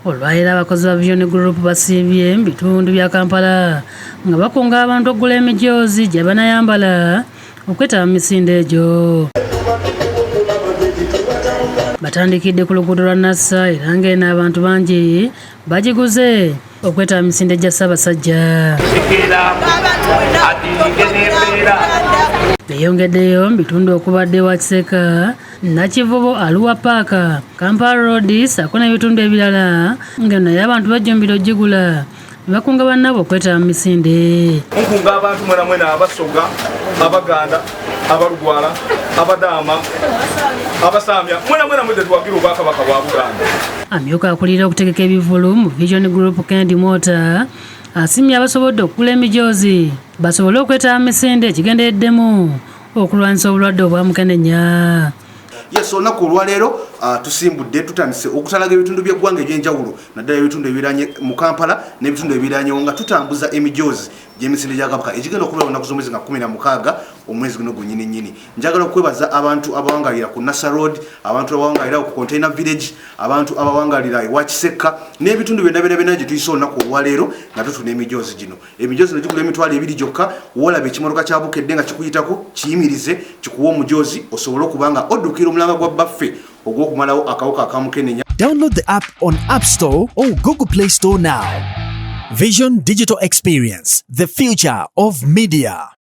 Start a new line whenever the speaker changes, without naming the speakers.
Olwaleero abakozi ba Vision Group basiibye mu bitundu bya Kampala nga bakunga abantu okugula emijoozi gye banayambala okwetaba mu misinde egyo. Batandikidde ku luguudo lwa Nassa era ng'eno abantu bangi bagiguze okwetaba mu misinde gya Ssaabasajja. Beyongeddeyo mu bitundu okubadde wa Kiseka, Nakivubo, Arua Park, Kampala Road ssaako n'ebitundu ebirala nga naye abantu bajjumbira okugigula ne bakunga bannaabwe okwetaba mu misinde.
Nkunga abantu mwena mwena Abasoga, Abaganda, Abalugwala, Abadaama, Abasamya, mwena mwena mweze tuwagira Obwakabaka bwa Buganda.
Amyuka akulira okutegeka ebivvulu mu Vision Group Kennedy Mwota asiimye abasobodde okugula emijoozi basobole okwetaba mu misinde ekigendereddemu okulwanyisa obulwadde obwa mukenenya.
Yes, olunaku olwaleero tusimbudde, tutandise okutalaga ebitundu by'eggwanga eby'enjawulo, naddala ebitundu ebiranye mu Kampala n'ebitundu ebiranyewo, nga tutambuza emijoozi gy'emisinde gya Kabaka egigenda okubeera olunaku z'omwezi nga 16 omwezi guno gwennyini nnyini. Njagala okwebaza abantu abawangalira ku Nassa Road, abantu abawangalira ku Container Village, abantu abawangalira ewa Kisekka n'ebitundu byonna byonna byonna gye tuyise olunaku olwaleero nga tutuna emijoozi gino. Emijoozi no gigula 20,000 gyokka. Woolaba ekimotoka kya Bukedde nga kikuyitako, kiyimirize kikuwa omujoozi osobole okuba nga oddukira omulanga gwa bbaffe ogw'okumalawo akawuka akamukenenya.
Download the app on App Store or Google Play Store now. Vision Digital Experience, the future of media.